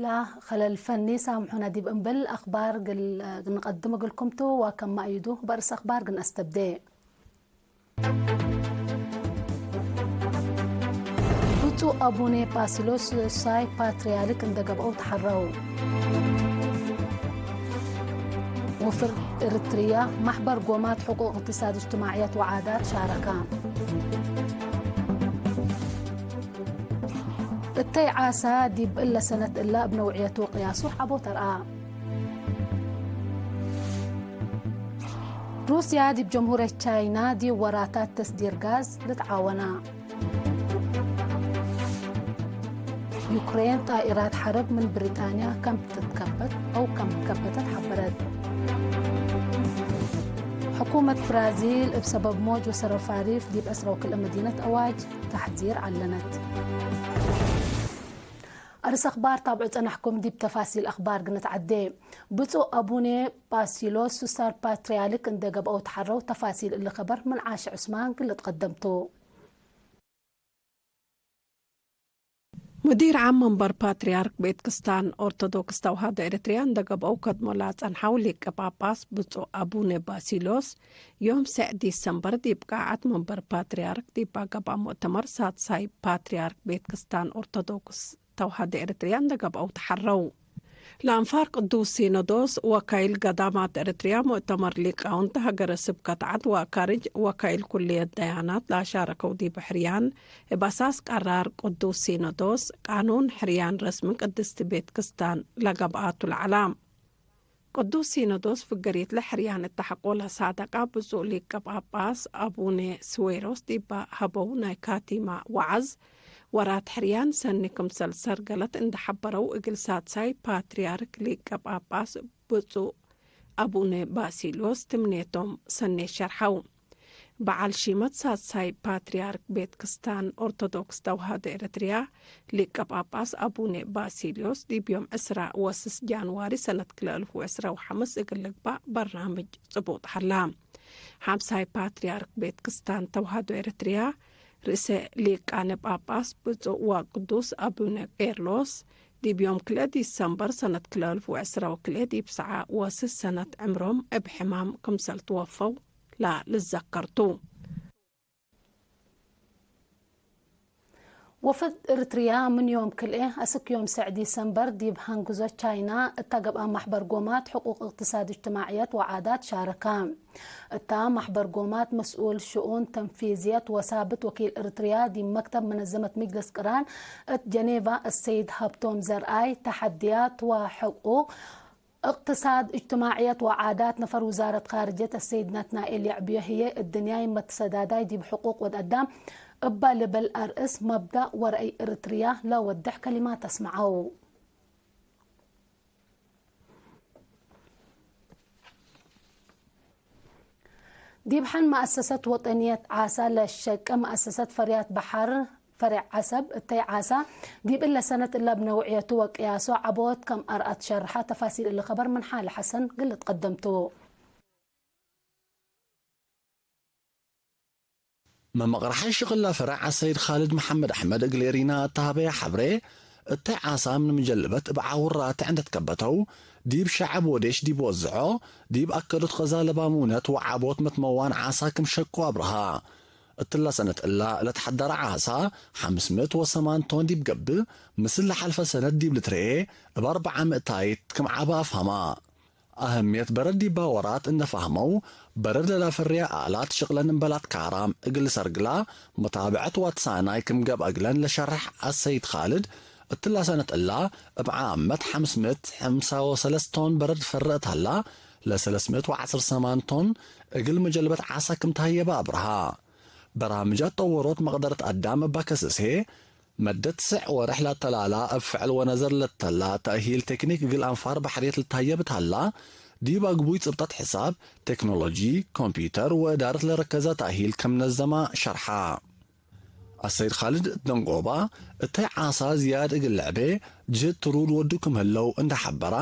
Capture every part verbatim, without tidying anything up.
ላ ኸለል ፈኒ ሳምሑነ ዲብ እምብል አክባር ግል ንቀድም እግልኩም ቱ፣ ወከማ እዩዱ በእርስ አክባር ግን አስተብዴ። ብፁዕ አቡነ ባሲሎስ ሳልሳይ ፓትርያርክ እንደ ገብአው ተሐረው። ወፍር ኤርትርያ፣ ማሕበር ጎማት ሕቁቅ እቅትሳድ እጅትማዕየት ወዓዳት ሻረካ። እተይ ዓሳ ዲብ እለ ሰነት እለ እብ ነውዕየቱ ወቅያሱ ሐቦ ተርአ። ሩስያ ዲብ ጀምሁርየት ቻይና ዲብ ወራታት ተስዲር ጋዝ ልትዓወና። ዩክሬን ጣኢራት ሐርብ ምን ብሪጣንያ ከም ትትከበት አው ከም ከበተት ሐበረት። ሕኩመት ብራዚል እብ ሰበብ ሞጅ ወሰረፋሪፍ ዲብ ዕስራ ወክልኤ መዲነት አዋጅ ተሕዚር ዐለነት። አርስ አክባር ታብዑ ጸናሕኩም፣ ዲብ ተፋሲል አክባር ግንትዓዴ። ብፁዕ አቡነ ባሲሎስ ሳልሳይ ፓትርያርክ እንደ ገብአው ተሐረው። ተፋሲል እሊ ከበር ምን ዓሽ ዑስማን ግልጥ ቀደምቱ። ሙዲር ዓም መንበር ፓትርያርክ ቤት ክስታን ኦርቶዶክስ ተውሃዶ ኤረትርያ እንደ ገብአው ከድሞ ላጸንሐው ሊቀ ጳጳስ ብፁዕ አቡነ ባሲሎስ፣ ዮም ሰዕ ዲሰምበር ዲብ ቃዓት መንበር ፓትርያርክ ዲብ አገብአ ሙእተመር ሳድሳይ ፓትርያርክ ቤት ክስታን ኦርቶዶክስ ተውሃዶ ኤረትርያ እንደ ገብአው ተሐረው። ለአንፋር ቅዱስ ሲኖዶስ ወካይል ገዳማት ኤረትርያ፣ ሙእተመር ሊቃውንት ሀገረ ስብከት ዐድ ወአካርጅ ወካይል ኩልየት ደያናት ለአሻረከው ዲብ ሕርያን እብ አሳስ ቀራር ቅዱስ ሲኖዶስ፣ ቃኑን ሕርያን ረስሚ ቅድስት ቤት ክስታን ለገብአቱ ለዐላ። ቅዱስ ሲኖዶስ ፍገሪት ለሕርያን እተ ሐቆ ለሳደቃ ብፁዕ ሊቀ ጳጳስ አቡነ ስዌሮስ ዲበ ሀበው ናይ ካቲማ ወዐዝ፣ ወራት ሕርያን ሰኒ ክምሰል ሰርገለት እንደ ሐበረው፣ እግል ሳድሳይ ፓትርያርክ ሊቀ ጳጳስ ብፁዕ አቡነ ባሲሎስ ትምኔቶም ሰኔት ሸርሐው። በዓል ሺመት ሳድሳይ ፓትርያርክ ቤት ክስታን ኦርቶዶክስ ተውሃዶ ኤረትርያ ሊቀ ጳጳስ አቡነ ባሲልዮስ ዲብ ዮም ዕስራ ወስስ ጃንዋሪ ሰነት ክልኤ አልፍ ወዕስራ ወሐምስ እግል ልግባእ በርናምጅ ጽቡጥ ሀላ። ሓምሳይ ፓትርያርክ ቤት ክስታን ተውሃዶ ኤረትርያ ርእሰ ሊቃነ ጳጳስ ብፁዕ ወቅዱስ አቡነ ቄርሎስ ዲብ ዮም ክልኤ ዲሰምበር ሰነት ክልኤ አልፍ ወዕስራ ወክልኤ ዲብ ሰዓ ወስስ ሰነት ዕምሮም እብ ሕማም ክምሰል ትወፈው ለልዘከር ቱ። ወፍድ እርትርያ ምን ዮም ክልኤ አስክ ዮም ሰዕ ዲሰምበር ዲብ ሀንግዞ ቻይና እተ ገብአ ማሕበር ጎማት ሕቁቅ እቅትሳድ እጅትማዕየት ወዓዳት ሻረከ። እተ ማሕበር ጎማት መስኡል ሽኡን ተንፊዝየት ወሳብት ወኪል እርትርያ ዲብ መክተብ መነዘመት ምጅልስ ቅራን እት ጀኔቫ እሰይድ ሀብቶም ዘርአይ ተሐድያት ወሕቁቅ እቅትሳድ፣ እጅትማዕየት ወዓዳት ነፈር ውዛረት ካርጀት አሰይድ ናትናኤል የዕብዮ ህዬ፣ እድንያይ መትሰዳዳይ ዲብ ሕቁቅ ወድ አዳም እበ ልብል አርእስ መብዳእ ወረአይ እርትርያ ለወድሕ ከሊማት አስመዐው። ዲብ ሐን መአሰሰት ወጠንየት ዓሳ ለሸቄ መአሰሰት ፈርያት በሐር ፈሬዕ ዐሰብ፣ እተይ ዓሳ ዲብ እለ ሰነት እለ እብ ነውዕየቱ ወቅያሶ ዐቦት ከም አርአት ሸርሐ። ተፋሲል እሊ ከበር ምን ሓለ ሐሰን ግልጥ ቀደምቱ። መመቅረሐ ሽቅለ ፈረዕ አሰይድ ካልድ መሐመድ አሕመድ እግል ኤሪና እተ ሀበየ ሐብሬ፣ እተይ ዓሳ ምን ምጀልበት እብ ዓውር ራትዕ እንዴ ትከበተው፣ ዲብ ሸዐብ ወዴሽ ዲብ ወዝዖ፣ ዲብ አከዶት ከዛ ለባሙነት ወዓቦት መትመዋን ዓሳ ክም ሸቁ አብርሃ። እትላ ሰነት እላ ለትሐደረ ዓሳ ሐምስ ምእት ወሰማን ቶን ዲብ ገብእ፣ ምስል ለሐልፈ ሰነት ዲብ ልትርኤ እብ አርበዓ ምእታይት ክም ዐበ አፍሀማ። አህምየት በረድ ዲባ ወራት እንዴ ፈሀመው፣ በረድ ለላፈርያ አላት ሽቅለን እምበል አትካራም እግል ሰርግላ፣ መታብዐት ወአትሳናይ ክም ገብአ እግለን ለሸርሕ አሰይድ ካልድ፣ እትላ ሰነት እላ እብ ዓመት ሐምስ ምእት ሐምሳ ወሰለስ ቶን በረድ ፈርእ እት ሀላ፣ ለሰለስ ምእት ወዐስር ሰማን ቶን እግል መጀልበት ዓሳ ክም ተሀየበ አብርሃ። በራምጃት ጠወሮት መቅደረት አዳም እባ ከስሴ፣ መደት ስዕ ወርሕ ለአተላላ እብ ፍዕል ወነዘር ለተላ ተእሂል ቴክኒክ እግል አንፋር በሕርየት ልትሀየብ እት ሀላ፣ ዲብ አግቡይ ጽብጠት ሕሳብ፣ ቴክኖሎጂ፣ ኮምፒዩተር ወእዳረት ለረከዘ ተእሂል ክም ነዘማ ሸርሐ። አሰይድ ካልድ ደንጎባ፣ እተይ ዓሳ ዝያድ እግል ለዐቤ ጅህድ ትሩድ ወዱ ክም ህለው እንዴ ሐበራ፣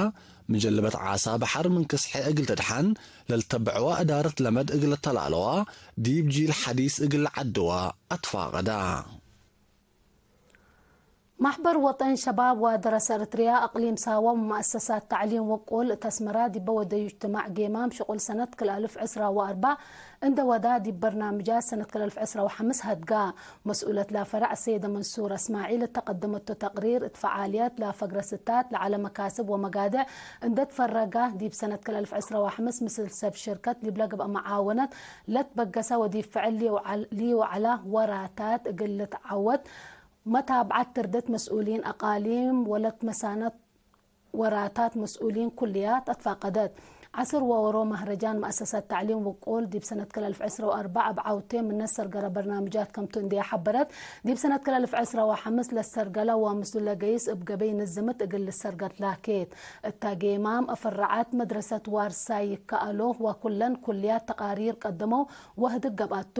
ምጀልበት ዓሳ በሐር ምን ክስሐ እግል ትድሐን ለልተብዕዋ እዳረት ለመድ እግል ለተላለዋ፣ ዲብ ጂል ሐዲስ እግል ለዐድዋ አትፋቀዳ። ማሕበር ወጠን ሸባብ ወደረሰ ኤረትርያ፣ አቅሊም ሳወ ወመአሰሳት ተዕሊም ወቁል እት አስመራ ዲበ ወደዩ እጅትማዕ ጌማም ሽቁል ሰነት ክል አልፍ ዕስራ ወአርበዕ እንደ ወዳ፣ ዲብ በርናምጃት ሰነት ክል አልፍ ዕስራ ወሐምስ ሀድጋ። መስኡለት ለፈረዕ ሰይደ መንሱር እስማዒል እተ ቀደመቱ ተቅሪር፣ እት ፈዓልየት ለፈግረ ስታት ለዐለ መካስብ ወመጋድዕ እንደ ትፈረጋ፣ ዲብ ሰነት ክል አልፍ ዕስራ ወሐምስ ምስል ሰብ ሽርከት ዲብለ ገብአ መዓወነት ለትበገሰ ወዲብ ፍዕል ሊወዓል-፣ ሊወዓላ ወራታት እግል ልትዓወት መታብዐት ትርድት መስኡሊን አቃሊም ወለትመሳነት ወራታት መስኡሊን ኩልያት አትፋቀደት። ዐስር ወወሮ መህረጃን መአሰሳት ተዕሊም ውቁል ዲብ ሰነት ክል አልፍ ዕስራ ወአርበዕ እብ ዐውቴ ምነ ሰርገለ በርናምጃት ከምቱ እንዴ ሐበረት፣ ዲብ ሰነት ክል አልፍ ዕስራ ወሐምስ ለሰርገለ ወምስሉ ለገይስ እብ ገበይ ንዝምት እግል ልሰርገል ላኬት። እተ ጌማም አፈረዓት መድረሰት ዋርሳይ ይከአሎ ወኩለን ኩልያት ተቃሪር ቀደመው ወህድግ ገብአቱ።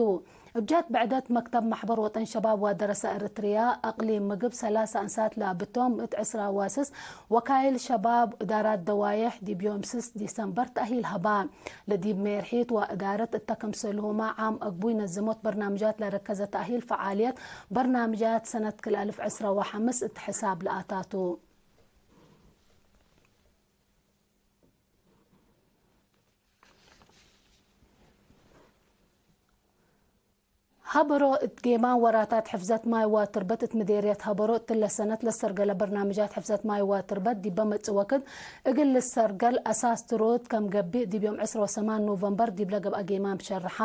እብ ጀህት ብዕደት፣ መክተብ ማሕበር ወጠን ሸባብ ወደረሰ ኤረትርያ አቅሊም ምግብ ሰላሰ አንሳት ለአብቶም እት ዕስራ ዋስስ ወካይል ሸባብ እዳራት ደዋዬሕ ዲብ ዮም ስስ ዲሰምበር ተእሂል ሀባ። ለዲብ ሜርሒት ወእዳረት እተ ክምሰልሁመ ዓም አግቡይ ነዝሞት በርናምጃት ለረከዘ ተእሂል ፈዓልየት በርናምጃት ሰነት ክል አልፍ ዕስራ ወሐምስ እት ሕሳብ ለአታቱ። ሀበሮ እት ጌማን ወራታት ሕፍዘት ማይ ወትርበት እት ምዴርየት ሀበሮ እትለ ሰነት ለሰርገለ በርናምጃት ሕፍዘት ማይ ወትርበት ዲበ መጽእ ወክድ እግል ልሰርገል አሳስ ትሩድ ከም ገብእ ዲብ ዮም ዕስራ ወሰማን ኖቨምበር ዲብለ ገብአ ጌማም ሸርሐ።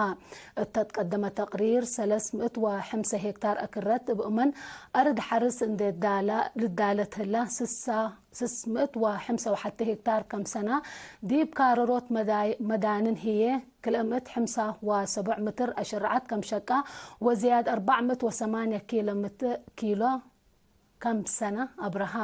እተ ትቀደመ ተቅሪር ሰለስ ምእት ወሐምሰ ሄክታር አክረት እብ እመን አርድ ሐርስ እንዴ ዳላ ልዳለት ህላ ስሳ ስስ ምእት ወሐምሰ ወሐቴ ሄክታር ከም ሰና፣ ዲብ ካረሮት መዳይ-፣ መዳንን ህዬ፣ ክልኤ ምእት ሐምሳ ወሰቡዕ ምትር አሽርዓት ከም ሸቃ፣ ወዝያድ አርበዕ ምእት ወሰማንየ ኪሎ ምት-፣ ኪሎ ከም ሰና አብርሃ።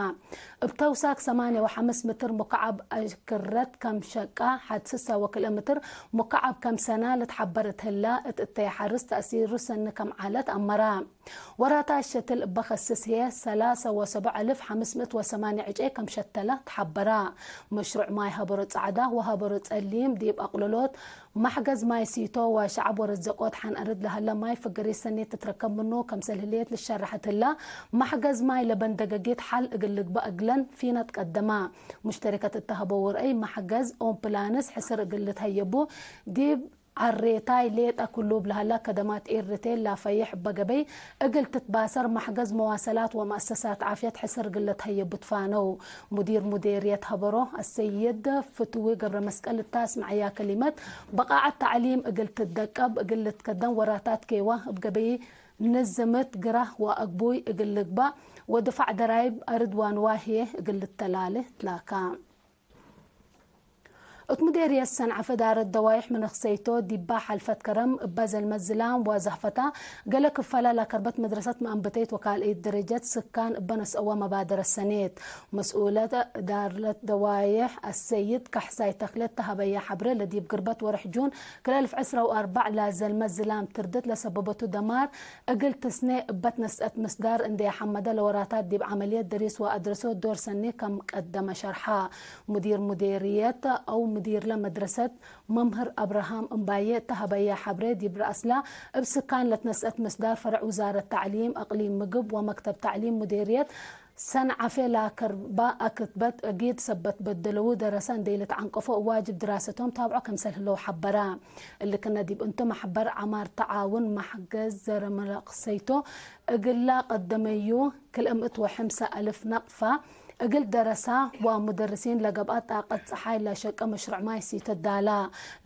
እብ ተውሳክ ሰማንየ ወሐምስ ምትር ሙከዓብ አክረት ከም ሸቃ፣ ሐድ ስሳ ወክልኤ ምትር ሙከዓብ ከም ሰና ልትሐበር እት ህላ፣ እት እተየ ሐርስ ተእሲሩ ሰኒ ከም ዐለት አመራ። ወራታት ሸትል እበ ከስስ ህዬ፣ ሰላሰ ወሰቡዕ አልፍ ሐምስ ምእት ወሰማንየ ዕጨይ ከም ሸተለ ተሐበራ። መሽሩዕ ማይ ሀበሮ ጸዕዳ ወሀበሮ ጸሊም ዲብ አቅልሎት መሕገዝ ማይ ሲቶ ወሸዐብ ወረዘቆት ሐን አርድ ለሀለ ማይ ፍግሪት ሰኔት ትትረከብ ምኑ፣ ከምሰል ህሌት ልሸረሐት ህላ፣ መሕገዝ ማይ ለበን ደገጊት ሐል እግል ልግበእ እግለን ፊነት ቀደማ። ሙሽተሪከት እተ ሀበው ርአይ፣ መሕገዝ ኦምፕላንስ ሕስር እግል ልትሀየቡ፣ ዲብ ዐሬታይ ሌጠ ክሉብ ለሀላ ከደማት ኤሪቴል ላፈይሕ እበ ገበይ እግል ትትባሰር፣ መሕገዝ መዋሰላት ወመአሰሳት ዓፍየት ሕስር እግል ለትሀየቡ ትፋነው። ሙዲር ሙዴርየት ሀበሮ አሰይድ ፍትዊ ገብረመስቀል እተ አስመዐያ ከሊመት፣ በቃዐት ተዕሊም እግል ትትደቀብ እግል ልትከደም ወራታት ኬዋ እብ ገበይ ንዝምት ግራህ ወአግቡይ እግል ልግባእ ወድፋዕ ደራይብ አርድ ዋንዋህዬ እግል ልተላሌ ትላካ። እት ሙዴርየት ሰንዐፈ እዳረት ደዋይሕ መነክሰይቶ ዲባ ሐልፈት ከረም እበ ዘልመት ዝላም ወዘህፈታ ገሌ ክፈላ ለከርበት መድረሰት መአንብተይት ወካልአይት ደረጀት ስካን እበ ነስአወ መባደረት ሰኔት። መስኡለት እዳረት ደዋይሕ አሰይድ ካሕሳይ ተክለ ተሀበየ ሐብሬ ለዲብ ግርበት ወርሕ ጁን ክል አልፍ ዕስራ ወአርበዕ ለዘልመት ዝላም ትርድት ለሰበበቱ ደማር እግል ትስኔ እበት ነስአት ምስዳር እንዴ ሐመደ ለወራታት ዲብ ዐመልየት ደሪስ ወአድረሶ ዶር ሰኒ ከም ቀደመ ሸርሐ። ሙዲር ሙዴርየት አው ምዲርለ መድረሰት መምህር አብርሃም እምባዬ እተ ሀበየ ሐብሬ ዲብ ረአስላ እብ ስካን ለትነስአት ምስዳር ፈረዕ ውዛረት ተዕሊም አቅሊም ምግብ ወመክተብ ተዕሊም ሙዴርየት ሰንዐፌ ለከርባ አክትበት እጊድ ሰበት በደለዉ ደረሰ እንዴ ልትዐንቀፎ ዋጅብ ድራሰቶም ታብዖ ከምሰል ህለው ሐበራ። እሊ ክነ ዲብ እንቱ መሕበር ዐማር ተዓውን መሕገዝ ዘረመረቅሰይቶ እግላ ቀደመዩ ክልኤ ምእት ወሐምሰ አልፍ ነቅፋ እግል ደረሳ ወሙደርሲን ለገብአ ጣቀት ጸሓይ ለሸቀ መሽሩዕ ማይ ሲቶ ዳላ።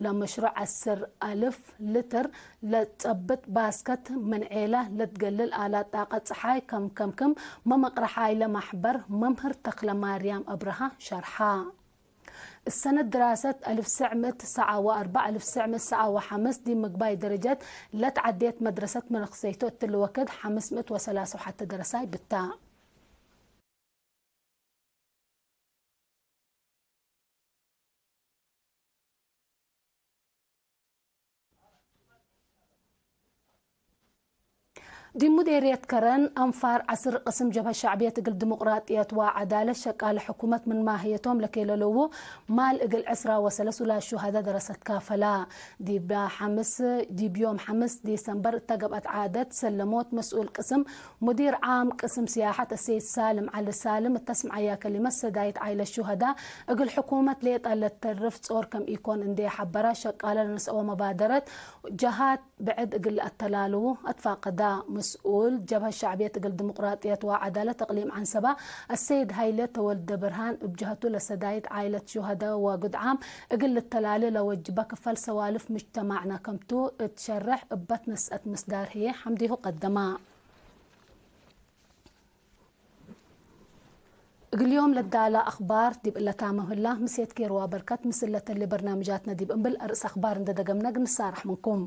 ለመሽሩዕ ዐስር አልፍ ልትር ለጸብጥ ባስከት ምን ዔለ ለትገልል አላት ጣቀት ጸሓይ ከም ከምክም መመቅረሓይ ለመሕበር መምህር ተክለማርያም አብርሃ ሸርሐ። እሰነት ድራሰት አልፍ ትሰዕ ምእት ሰዓ ወአርበዕ አልፍ ትሰዕ ምእት ሰዓ ወሐምስ ዲብ ምግባይ ደረጀት ለትዐዴት መድረሰት መነክሰይቶ እትሊ ወክድ ሐምስ ምእት ወሰላስ ወሐተ ደረሳይ ብታ። ዲብ ሙዴርየት ከረን አንፋር ዐስር ቅስም ጀብሀት ሸዕብየት እግል ዲሙቅራጥየት ወዐዳለት ሸቃለ ሕኩመት ምን ማህየቶም ለኬለለዉ ማል እግል ዕስራ ወሰለስ ውላድ ሹሀደ ደረሰት ካፈላ። ዲብ ሐምስ፣ ዲብ ዮም ሐምስ ዲሰምበር እተ ገብአት ዓደት ሰለሞት መስኡል ቅስም ሙዲር ዓም ቅስም ስያሐት አሰይድ ሳልም ዐሊ ሳልም እተ ስምዐያ ከሊመት ሰዳይት ዓይለት ሹሀዳ እግል ሕኩመት ሌጠ ለተርፍ ጾር ከም ኢኮን እንዴ ሐበራ ሸቃለ ለነስአወ መባደረት ጀሃት ብዕድ እግል ለአተላልዉ አትፋቀዳ። መስኡል ጀብሀት ሸዕብየት እግል ዲሙቅራጥየት ወዐዳለት እቅሊም ዐንሰባ አሰይድ ሀይለ ተወልደ ብርሃን እብ ጀሀቱ ለሰዳይት ዓይለት ሹሀደ ወግድዓም እግል ልተላሌ ለወጅበ ክፈል ሰዋልፍ ምጅተማዕነ ከምቱ እት ሸርሕ እበ ትነስአት ምስዳር ህዬ ሐምዴሁ ቀደማ። እግል ዮም ለዳላ አክባር ዲብ እለ ታምም ህላ፣ ምሴት ኬር ወበርከት ምስል ለተሌ በርናምጃትነ ዲብ እምብል አርእስ አክባር እንዴ ደገምነ እግል ንሳረሕ ምንኩም።